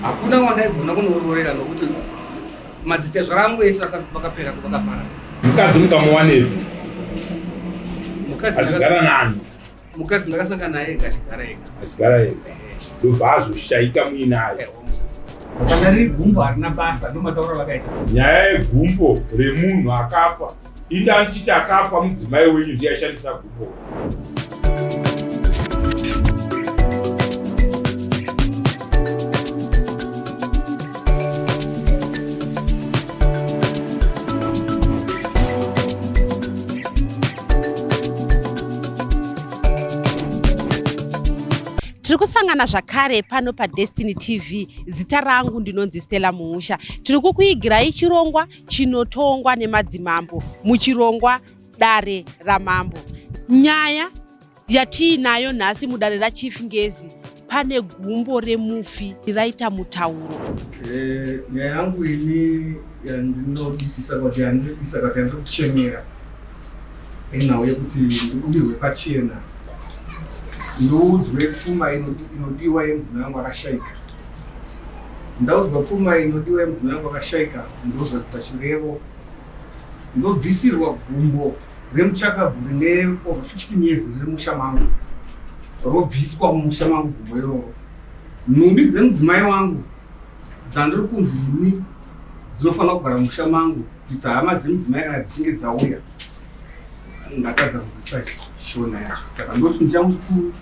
Hakuna wandaigona kunoroorera nokuti madzitezvara angu ese vakapera vakaparara. Mukadzi mukamuwanepi? Mukadzi Achigara nani? Mukadzi ndakasangana naye ega achigara ega. Achigara ega. Ndobva azoshaika muinaye. Kana riri gumbo harina basa ndomataura vakaita. Nyaya yegumbo remunhu akafa. Inda ndichiti akafa mudzimai wenyu ndiye aishandisa gumbo. Tiri kusangana zvakare pano paDestiny TV. Zita rangu ndinonzi Stella Muusha. Tiri kukuigirai chirongwa chinotongwa nemadzimambo muchirongwa Dare raMambo. Nyaya yatiinayo nhasi mudare raChief Ngezi pane gumbo remufi raita mutauro. Eh, nyaya yangu ini yandinodisisa kuti yandinodisa kuti yandiri kuchemera inhau yekuti ndibudirwe pachena ndiudzwe pfuma inodiwa yemudzimai wangu akashaika. Ndaudzwa pfuma inodiwa yemudzimai wangu akashaika ndozadzisa chirevo ndobvisirwa gumbo remuchakabvu rine over 15 years riri musha mangu robviswa mumusha mangu gumbo iroro. Nhumbi dzemudzimai wangu dzandiri kunzi ini dzinofanira kugara musha mangu kuita hama dzemudzimai kana dzichinge dzauya ndatadza kuzisa shona yacho saka ndochinhu changu chikuru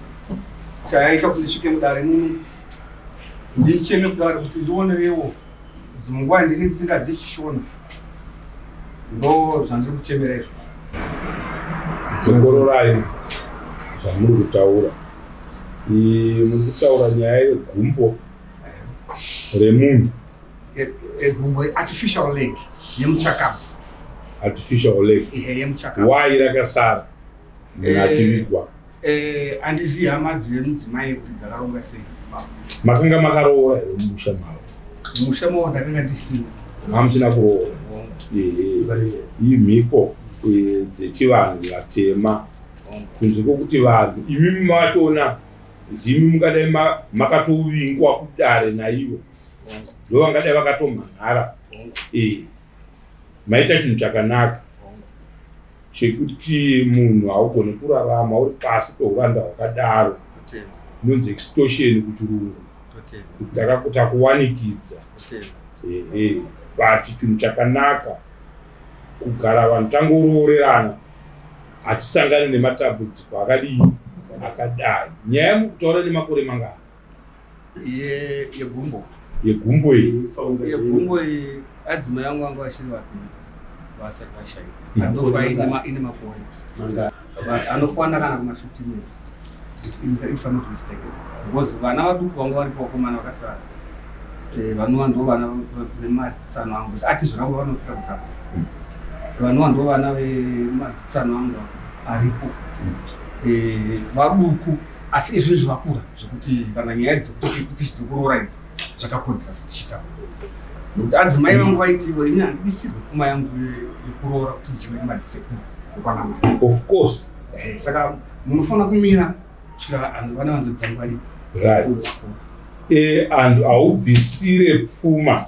chayaita kuti ndisvike mudare muno ndicheme kudare kuti ndionerewo dzimwe nguva ndini ndisingazivi chishona ndo zvandiri kuchemera izvo. Dzongororai zvamuri kutaura. Muri kutaura nyaya yegumbo remunhu. Gumbo artificial leg yemuchakabvu. Artificial leg. Ehe yemuchakabvu. Why rakasara munhu eh, achivigwa? Eh, andizivi hama dzemudzimai kuti dzakaronga sei. Makanga makaroora here mumusha mavo? Mumusha mavo ndakanga ndisina. Mamusina kuroora? Ehe. Imhiko eh, dzechivanhu vatema kunze kwokuti vanhu imimi matoona ndimi mungadai makatovingwa kudare naivo ndovangadai vakatomhan'ara eh, maita chinhu chakanaka chekuti munhu haugone kurarama uri pasi peuranda hwakadaro inonzi extortion kuchirungu kuti takuwanikidza ehe but chinhu chakanaka kugara vanhu tangoroorerana hatisangani nematambudziko akadii akadai nyaya mukutaura nemakore mangani yegumbo yegumbo iyi yegumbo iyi adzimai angu vanga vachiri vapenyu vasati vashaika andofa ine makore but anokwana kana kuma 15 years if I'm not mistaken because vana vaduku vanga varipo vakomana vakasara eh, vanova ndo vana vemadzitsano angu ati zvakangu vanofika kuzambia vanova ndo vana vemadzitsano angu aripo eh, vaduku asi izvezvi vakura zvekuti kana nyaya dzekuti kuti dzekuroora idzi zvakakodzera kuti tichitaura nokuti adzimai vangu vaitiwo ini handibisirwe pfuma yangu yekuroora kuti ndidyiwe nemadzisekuru ekwana mai of course eh, saka munofanira kumira kusvika anhu vana vanzo dzangu vari right eh, anhu haubvisire pfuma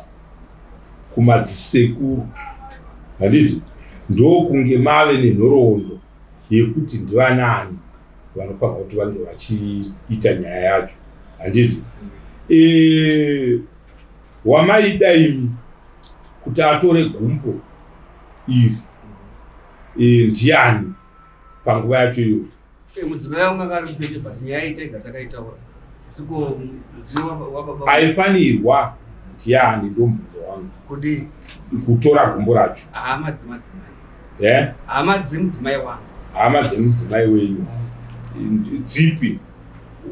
kumadzisekuru handiti ndokunge mave nenhoroondo yekuti ndivanaani vanofanirwa kuti vange vachiita nyaya yacho handiti e, wamaida imi kuti atore gumbo iri e, ndiani panguva yacho iyoyo e, mudzimai wangu anga ari mupenyu but nyaya iyi taiga takaitaura siko mudzimu wababa aifanirwa ndiani ndomubvunzo wangu kudii kutora gumbo racho hama dzemadzimai Eh? Hama dzemudzimai wangu. Hama dzemudzimai wenyu dzipi?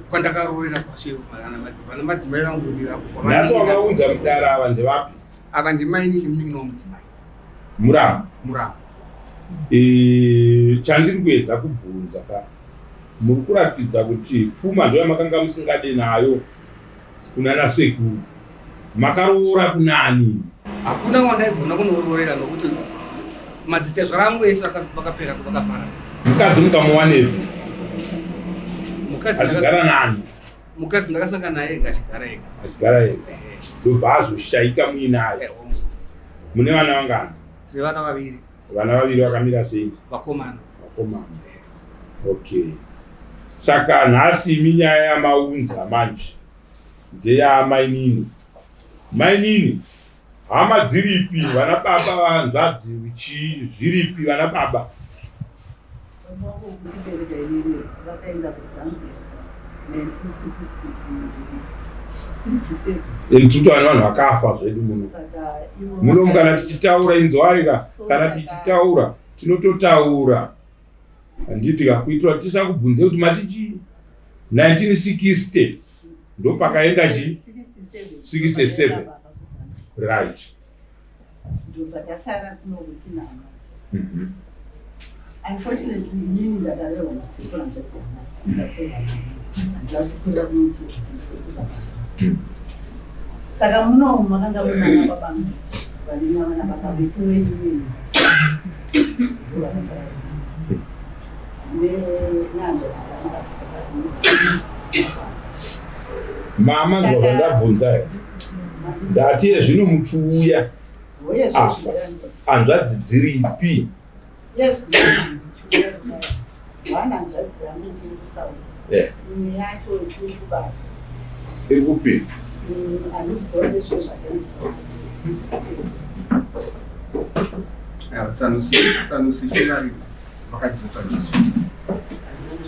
Kwandakaroorera kwashe vana madzimai vangu ndirapo. Nhasi wakaunza mudara ava ndevapi? Ava ndimainini munin'ina wamudzimai. Muramu. Muramu. E, chandiri kuedza kubvunza ka muri kuratidza kuti pfuma ndoyamakanga musingade nayo kunana sekuru makaroora kunani? Hakuna wandaigona kunoroorera nokuti madzitezvara angu ese vakapera vakaparara. Mukadzi mukamuwanepi? Mukadzi achigara nani? Mukadzi ndakasangana naye ega achigara ega. Achigara ega. Ndobva azoshaika muinaye. Mune vana vangani? Tine vana vaviri. Vana vaviri vakamira sei? Vakomana. Vakomana. Okay. Saka nhasi imi nyaya yamaunza manje ndeyaamainini. Mainini, hama dziripi vana baba vanzvadzi chii zviripi vana baba? Kubereka inini vakaenda kuZambia 1967. Tiri vana vanhu vakafa zvedu muno. Muno kana tichitaura inzwai ka, kana tichitaura tinototaura handiti ka, kuitira kuti tisakubvunze kuti mati chii 1960 ndopakaenda chii 67 right. Ndobva tasara kuno kutinana. Unfortunately inini ndakarerwa nasekuru hanzvadzi yamai, handina kukurira kunokuti. Saka muno makanga munana baba vanina vana baba vekuno inini Mama ndobva ndabvunza here ndati yezvino muchiuya afa hanzvadzi dziripi? Iri kupi?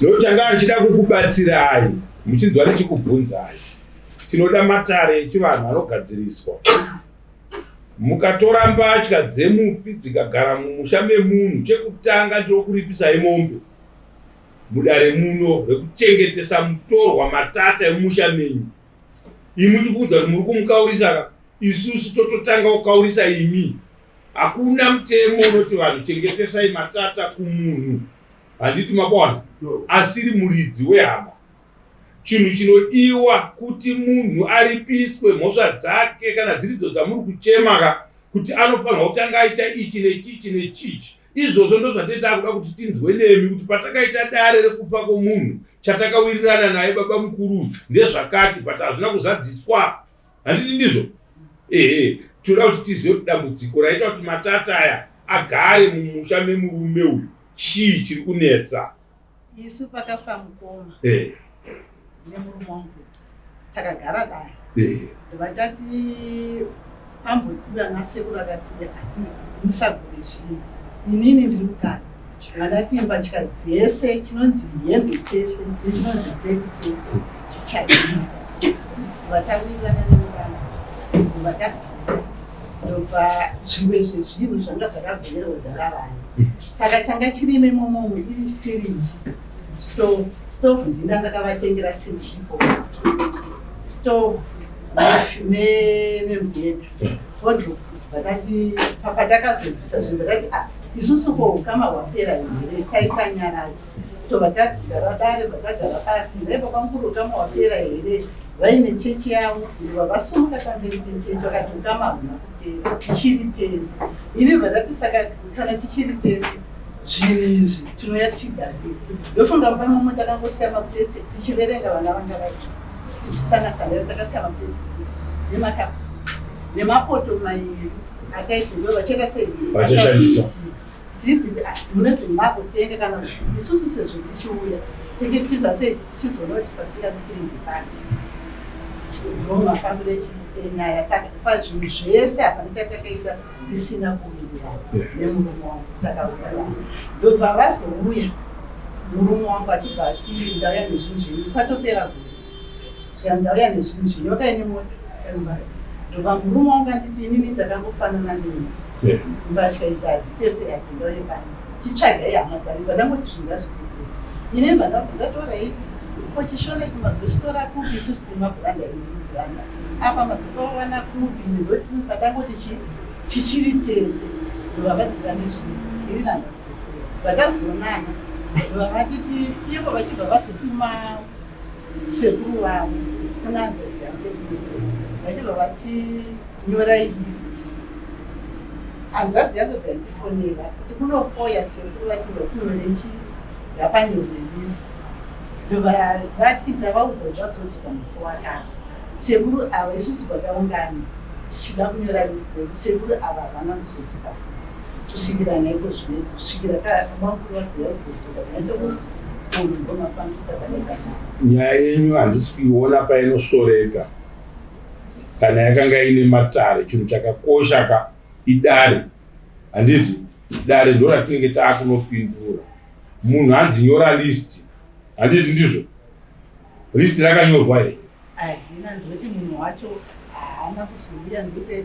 Ndochanga ndichida kukubatsirai muchinzwa ndichikubvunzai. Tinoda matare echivanhu anogadziriswa. Mukatora mbatya dzemufi dzikagara mumusha memunhu, chekutanga ndinokuripisai mombe mudare muno rekuchengetesa mutorwa matata emumusha menyu. Imi muchikuudza kuti muri kumukaurisa ka, isusu tototanga kukaurisa imi. Hakuna mutemo unoti vanhu chengetesai matata kumunhu handiti makona asiri muridzi wehama. Chinhu chinodiwa kuti munhu aripiswe mhosva dzake kana dziridzo dzamuri kuchema ka kuti anofanirwa kutanga aita ichi nechichi nechichi. Izvozvo ndozvatee takuda kuti tinzwe nemi kuti patakaita dare rekufa kwomunhu chatakawirirana naye baba mukuru ndezvakati but hazvina kuzadziswa. Handiti ndizvo? Ehe, tinoda kuti tizive kuti dambudziko raita kuti matata aya agare mumusha memurume uyu chii chiri kunetsa. Isu pakafa mukoma eh. nemurume wangu takagara dare eh. ndobva tati pamboti vana sekuru vakati hati musagure zvinhu inini ndiri mukadzi vandati mbatya dzese chinonzi hembe chese nechinonzi bheki chese chichabvisa vatawirirana nemukadzi ndobva tabvisa ndobva zvimwe zvezvinhu zvanga zvakagoverwa dhara vana saka changa chirimo imomomo iri firiji stove stove ndinda ndakavatengera sechipo stove nemubhedha wardrobe vakati patakazobvisa zvinhu vakati ah, isusu ko ukama hwapera here taita nyaradzo tobva tagara dare bva tagara pasi nhai baba mukuru ukama hwapera here vaine chechi yavo ndobva vasumuka pamberi pechechi vakati ukama hahuna kupera tichiri tese ini bva ndati saka kana tichiri tese zvinhu izvi tinouya tichigarira ndofunga mumba imomo takangosiya maplates tichiverenga vana vanga vacho tichisangasanira takasiya maplates six nemakapu six nemapoto mairi akaiti ndo vachaita sei Vachashandisa. Munezi makutenga kana kuti isusu sezvo tichiuya tenge tichiza sei tichizoona kuti patinga tiri ndepano ndo mafambiro enyaya pazvinhu zvese hapana chatakaita tisina kuwirirana nemurume wangu takawirirana ndobva vazouya murume wangu achibva ati ndauya nezvinhu zvenyu kwatopera gore zvikanzi ndauya nezvinhu zvenyu vakaine mota ndobva murume wangu anditi inini ndakangofanana nemi mbatya idzi hadzitese hadzingauye pano chitsvagai hama dzangu bva ndangoti zvinhu ngazvitipere inini bva ndabva ndatorai ko chishona ichi mazochitora kupi isusu tine mabhuranda emubhuranda apa mazopawana kupi nezoti isusu tatangoti chi tichiri tese ndobva vadhira nezvinhu ini nanda kuzotora bva tazoonana ndobva vatiti ivo vachibva vazotuma sekuru vavo kuna hanzvadzi yangu yekunotora vachibva vati nyorai list hanzvadzi yangu bva yandifonera kuti kunopoya sekuru vachibva kunonechi ngapanyorwe list. Ndobva vati tavaudza kuti vazodzoka musi wakati. Sekuru ava isusu pataungana tichida kunyora list redu sekuru ava havana kuzodzoka futi kusvikira naiko zvino izvi kusvikira bamukuru vazouya kuzotora nyaya ndomafambisa takaita. Nyaya yenyu handisi kuiona painosvoreka kana yakanga ine matare chinhu chakakosha ka idare handiti dare ndo ratinenge taakunopindura munhu hanzi nyora list handiti ndizvo list rakanyorwa here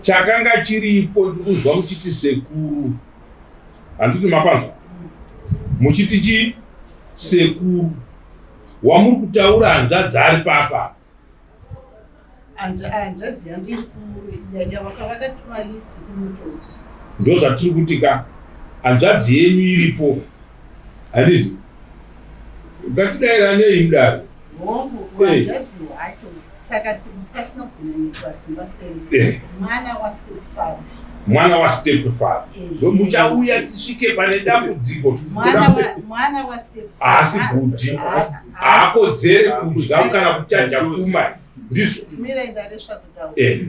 chakanga chiripo ndikunzwa muchiti sekuru handiti mapanzwa muchiti chii sekuru wamuri kutaura hanzvadzi ari papa Hanzvadzi yangu iri kuyavakatuma list kunotora. Ndozvatiri kuti ka hanzvadzi yenyu iripo handiti ngatidairanei mudare. Hongu hanzvadzi wacho saka pasina kuzonyanyoitwa simba sterek mwana wastep father mwana wastep father muchauya tisvike pane dambudziko mwana wastep haasi bhudhi haakodzere kudya kana kuchaja pfuma ndizvo mirai ndaresva kutaura eh.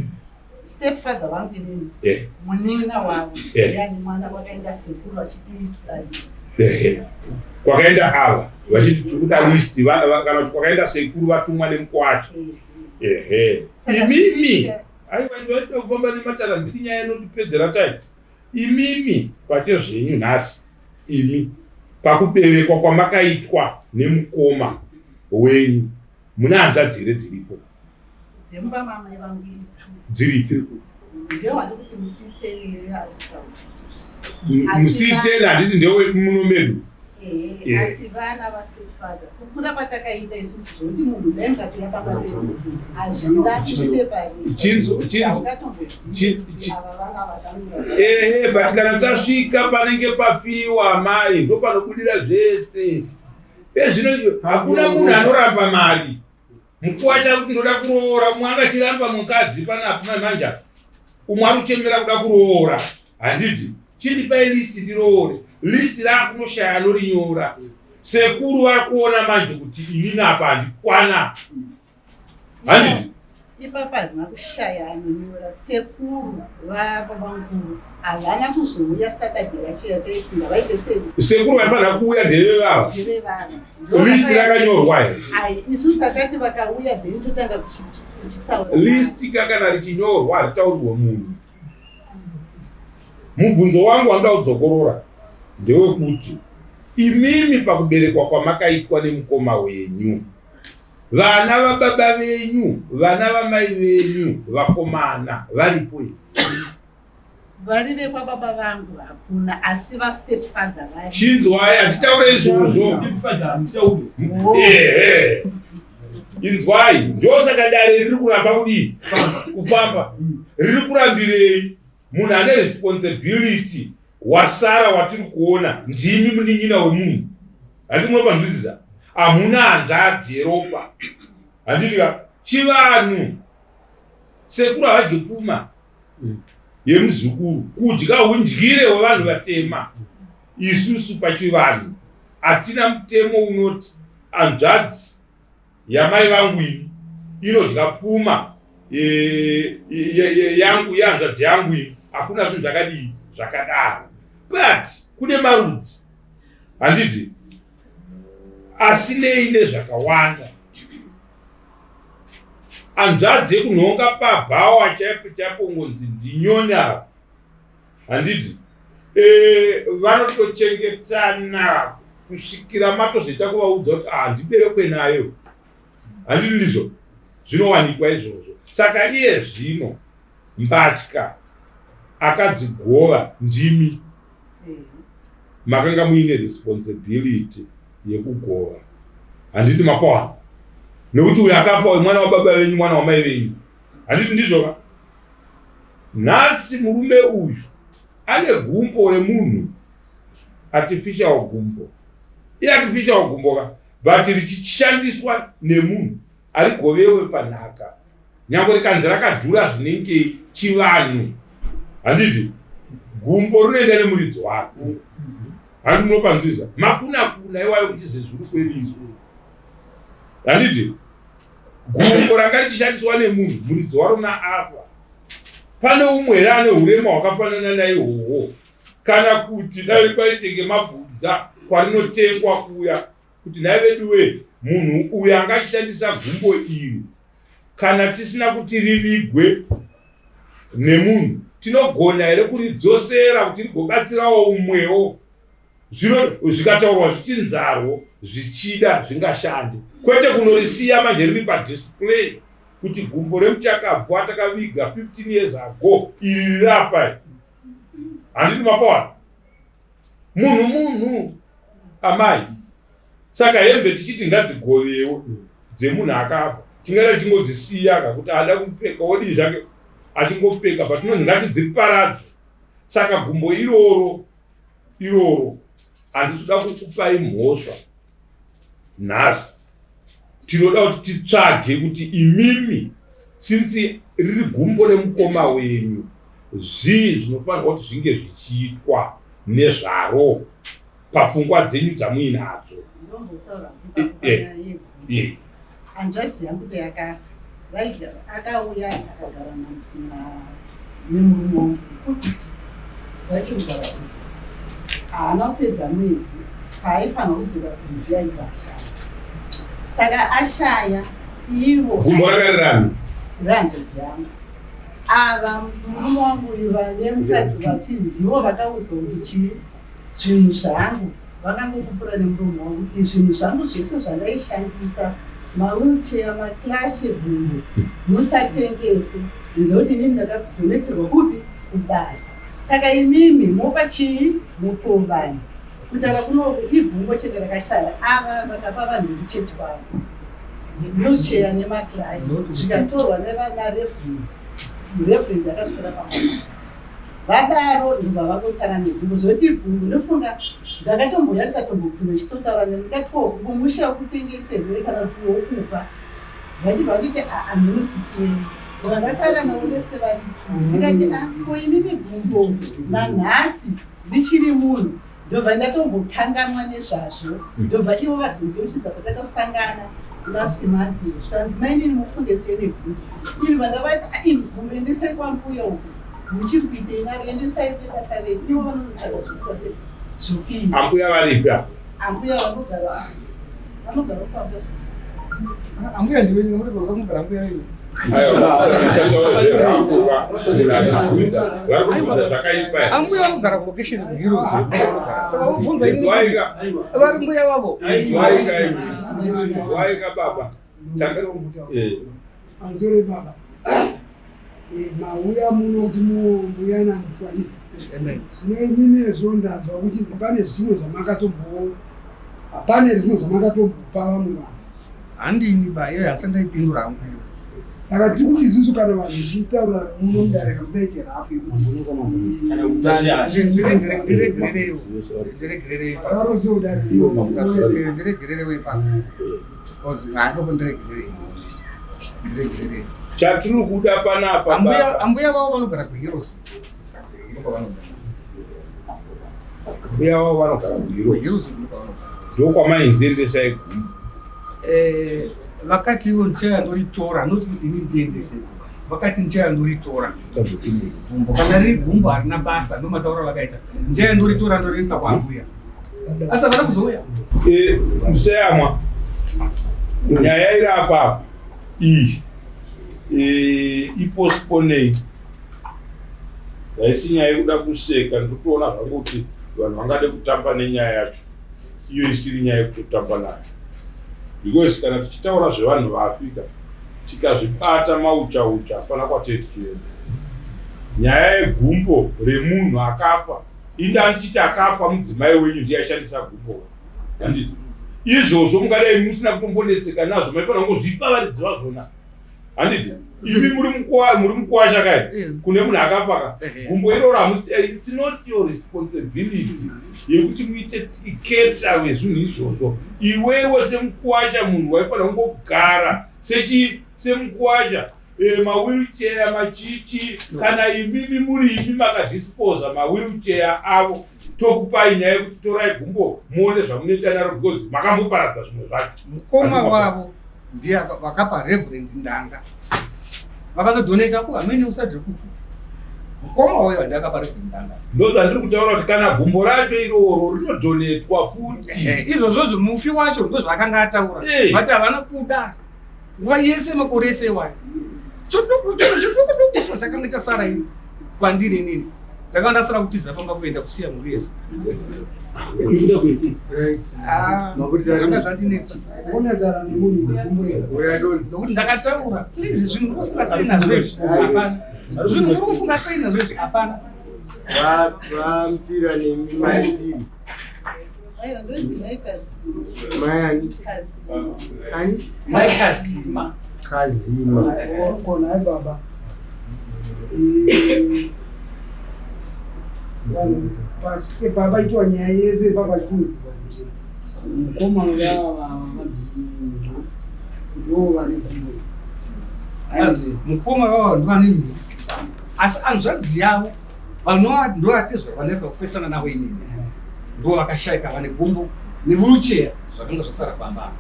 step father vangu inini eh. munin'ina wavo eh. yani mwana kwakaenda sekuru vachiti eh. kwakaenda ava vachiti tiri kuda list kana kuti kwakaenda sekuru vatumwa nemukwasha ehe imimi aiwa vaida kufamba nematara ndiri nyaya inotipedzera time imimi pachezvenyu nhasi Imi pakuberekwa kwamakaitwa nemukoma wenyu mune hanzvadzi here dziripo? Dzemumba mamai vangu itu. Dziripo. Ndewandikuti musiteni neari Musiteni handiti ndewe muno medu. Ehe, asi vana vastepfather kukura kwatakaita isusu zvokuti munhu dai mukatouya pamba pedu hazvina Chinzo, chinzo, ehe but kana tasvika panenge pafiwa amai ndopanobudira zvese ezvino hakuna munhu anoramba mari mukuwacha kuti ndoda kuroora umwe angachiramba mukadzi panapa manje apa umwe ari kuchemera kuda kuroora handiti chindipai list ndiroore list raakunoshaya anorinyora sekuru vari kuona manje kuti inini apa handikwana handiti ipapa handina kushaya anonyora sekuru vababamukuru havana kuzouya saturday racho yataifunga vaite sei sekuru vaifanira kuuya ndevevava list rakanyorwa here ai isusu takati vakauya then totanga kuchitaura list ka kana richinyorwa haritaurirwe munhu mubvunzo wangu wanoda kudzokorora ndewekuti imimi pakuberekwa kwamakaitwa nemukoma wenyu Vana vababa venyu, vana vamai venyu vakomana varipo here? Vari vekwababa vangu hakuna, asi vastep father vari. Chinzwai, hatitaure izvozvo. Ehe. Inzwai, ndosaka dare riri kuramba kudii? Kufamba. Riri kurambirei? Munhu ane responsibility Wasara watiri kuona ndimi munin'ina wemunhu handiti munopanzwisisa hamuna hanzvadzi yeropa handiti ka chivanhu sekuru havadye pfuma yemuzukuru kudya hundyire hwevanhu vatema isusu pachivanhu hatina mutemo unoti hanzvadzi yamai vangu ini inodya pfuma yangu yehanzvadzi yangu ini hakuna zvinhu zvakadii zvakadaro but kune marudzi handiti asinei nezvakawanda hanzvadzi yekunhonga pabhawa chaipo chaipo ngonzi ndinyoni ava handiti e, vanotochengetana kusvikira matozoita kuvaudza kuti ah, ndiberekwe nayo handiti ndizvo zvinowanikwa izvozvo saka iye zvino mbatya akadzigova ndimi makanga muine responsibility yekugova handiti mapawana nekuti uyo akafa uyu mwana wababa venyu mwana wamai venyu handiti ndizvoka Nhasi murume uyu ane gumbo remunhu artificial gumbo iartificial gumbo ka but richishandiswa nemunhu arigovewe panhaka nyange rikanzi rakadhura zvinengei chivanhu handiti gumbo rinoenda nemuridzi waro handi munopanzwisa makuna kuna iwayo kuti zezvuri kwedu izvo. Handiti gumbo ranga richishandiswa nemunhu muridzi waro naafa. Pane umwe here ane urema hwakafanana naihwohwo? Kana kuti dai kwaitenge mabvunza kwarinotengwa kuya kuti nhai veduwee munhu uyu anga achishandisa gumbo iri kana tisina kuti rivigwe nemunhu tinogona here kuridzosera kuti rigobatsirawo umwewo zvino zvikataurwa zvichinzarwo zvichida zvingashande kwete kunorisiya manje riri padisplay kuti gumbo remuchakabvu atakaviga 15 years ago iri riri apa handiti mapawana munhu munhu amai saka hembe tichiti ngadzigovewo dzemunhu akafa tingada tichingodzisiya ka kuti ada kupfeka wodii zvake achingopfeka but tinonzi ngatidziparadze saka gumbo iroro iroro handisi kuda kukupai mhosva nhasi tinoda kuti titsvage kuti imimi since riri gumbo remukoma wenyu zvii zvinofanirwa kuti zvinge zvichiitwa nezvaro papfungwa dzenyu dzamuinadzo eh, eh. Hanzvadzi yangu yakafa akauya akagara nemurume wangu vachigara haana kupedza mwedzi paaifanira kudzoka kunzi aibva ashaya saka ashaya ivo gumbo rakarirani rehanzvadzi yangu ava murume wangu uyu vane mukadzi vati ndivo vakaudzwa kuti chii zvinhu zvangu Vakangopupura nemuromo wavo kuti zvinhu zvangu zvese zvandaishandisa, mawheelchair, maclash, gumbo, musatengese. Ndinoziva kuti inini ndakadoneterwa kupi? Kubasa. Saka imimi mopa chii? Mukovani. Kutaura kunoku igumbo chete rakashaya. Ava vakapa vanhu vekuchechi kwavo wheelchair nemaclash zvikatorwa nevana reverend. Reverend akazvitora pamwe. Vadaro ndobva vangosara negumbo zvoti gumbo ndofunga ndakatombouya ndikatombobvunza chitotaura nemi ndikati ko gumbo musha wekutengesa here kana kuti wokupa vachibva vanditi hamheno sisi wenyu ndakataura navo vese vari two ndikati a ko inini gumbo nanhasi ndichiri munhu ndobva ndatombokanganwa nezvazvo ndobva ivo vazondiyeuchidza patakasangana last month zvikanzi mainini mufunge siye negumbo iri vandavati ah, iri gumbo endesai kwambuya uko muchiri kuitei naro endesai nebasa renyu ivo vanonotsvaga zvekuita se zvokuita ambuya varipi apa ambuya vanogara vanogara kwambuya ambuya ndiwe ndinotozoza kumugara ambuya renyu ambuya vanogara kulocation kuheroes saka vobvunza ini vari mbuya vavo pamusoro baba mauya muno kuti muyananisa zvino inini ezvo ndazwa kuti pane zvimwe zvamakatombo pane zvimwe zvamakatombopa vamwe vanhu handini ba iyo handisati ndaipindura hangu iyo saka tiri kuti isusu kana vanhu tichitaura muno mudare kamusaite rafu yekutiregerereiwo ipapo chatiri kuda panapa ambuya vavo vanogara kuheroes mbuya vavo vanogara kuheroes ndokwamainziendesai gumbo eh, vakati ivo ndichaya ndoritora not kuti ini ndiendese vakati ndichaya ndoritora gumbo kana riri gumbo harina basa ndomataura vakaita ndichaya ndoritora ndoriendesa kwaambuya asi havana kuzouya eh, museyamwa nyaya iri apa iyi eh, iposponei haisi nyaya yekuda kuseka ndikutoona zvangu kuti vanhu vangade kutamba nenyaya yacho iyo isiri nyaya yekutotamba nayo because kana tichitaura zvevanhu vaafrika tikazvibata mauchaucha hapana kwatee tichienda nyaya yegumbo remunhu akafa inda ndichiti akafa mudzimai wenyu ndiye aishandisa gumbo handiti izvozvo mungadai musina kutombonetseka nazvo maifanira kungozvipa varidzi vazvona handiti imi muri mukuwasha kai eh. kune munhu akapaka gumbo iroro hamusi eh, it's not your responsibility yekuti muite keta wezvinhu izvozvo iwewe semukuwasha munhu waifanira kungogara sechi semukuwasha eh, mawheelchair machichi kana imimi muri imi makadisposa mawheelchair avo tokupai nyaya yekuti torai gumbo muone zvamunoita naro because makamboparadza zvimwe zvacho mukoma wavo Ndiye vakapa Reverend Ndanga. Vakanodonata ku hamene usati kuku. Mukoma uyo andakapa Reverend Ndanga. Ndozvandiri kutaura kuti kana gumbo racho iroro rinodonetwa futi. Izvozvozvo mufi wacho ndozvaakanga ataura. But havana kuda. Nguva yese makore ese iwayo. Chiduku chiduku duku so chakanga chasara ini kwandiri inini. Ndakanga ndasara kutiza pamba kuenda kusiya mhuri yese. Ah, zvanga zvandinetsa. Ndokuti ndakataura please zvinhu muri kufunga sei nazvo izvi hapana. Zvinhu muri kufunga sei nazvo izvi hapana. Vampira nemi mai Mpiri. Mai ani? Ani? Mai Kazima. Kazima. Kona ai baba. Vanhu baba itwa nyaya yese baba chifungidzirwa kuti mukoma vava vanzi ndo vane gumbo. Mukoma vava ndo vane nhumbi. Asi hanzvadzi yavo vanova ndovatezvara vanetsa kupesana navo inini ndo vakashaika vane gumbo nevurucheya zvakanga zvasara pamba apa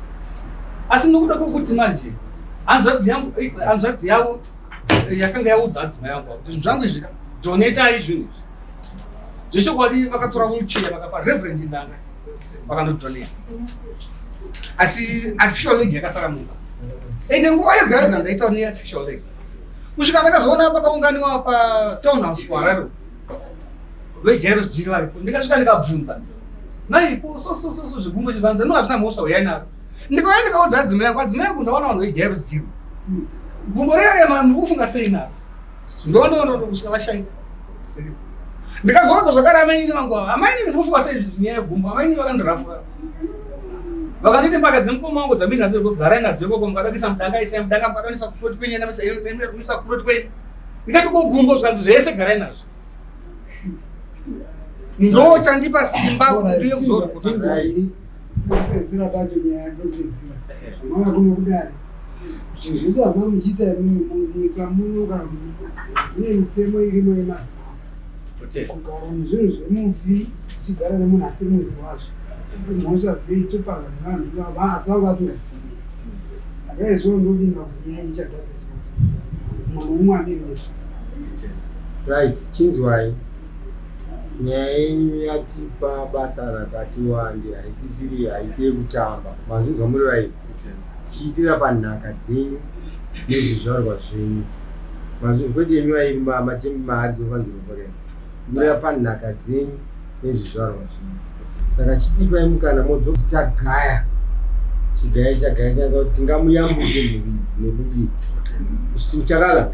asi nokuda kwokuti manje hanzvadzi yangu eh, hanzvadzi yavo eh, yakanga yaudza adzimai yangu kuti zvinhu zvangu izvi ka donetai zvinhu izvi zvechokwadi vakatora wheelchair vakapa reverend ndanga vakanodoneta asi artificial leg yakasara mumba ende nguva yega yega ndaita neartificial leg kusvika ndakazoona pakaunganiwa patown house kuharare vejairos jiri varipo ndikasvika ndikabvunza naiko so so so so zvigumbo chivanza no hazvina mhosva uyai naro ndikauya ndikaudza adzimai yangu adzimai yangu ndaona vanhu vejairos jiri gumbo rerema muri kufunga sei naro ndondondo kusvika vashaika ndikazoudza zvakare amainini vangu ava amainini muri kufunga sei nyaya yegumbo amainini vakandirafura vakanditi mbaka dzemukoma wangu dzamiri nadzo garai nadzo ikoko mukada kuisa mudanga isai mudanga mukada kuisa kuroti kwenyu enda kuisa kuroti kwenyu ndikati ko gumbo zvikanzi zvese garai nazvo ndo chandipa simba kuti ndiuye kuzoripota Kupedzisira pacho nyaya ndopedzisira zvamava kuno kudare zvinhu zvese zvamava muchiita imimi munyika muno kana mune mitemo irimo yemazimambo Kugara nezvinhu zvemufi tichigara nemunhu asiri muridzi wazvo imhosva dzei toparwa nevanhu ivava asi vanga vasingazivi. Saka izvo ndovimba kuti nyaya iyi ichagadziriswa kuti mumwe neumwe amire nezvake. Right, chinzwai. Nyaya yenyu yatipa basa rakati wande haisisiri haisi yekutamba. Mazvinzwa muri vairi. Tichiitira panhaka dzenyu nezvizvarwa zvenyu. Mazvinzwa kwete imi vairi matembi maari dzofanzirwa kwakaita. Murira panhaka dzenyu nezvizvarwa zvenyu. Saka chitipai mukana modzoka tagaya. Chigaya chagaya chanza kuti tingamuyambuke mhuri idzi nekudii. Chakala.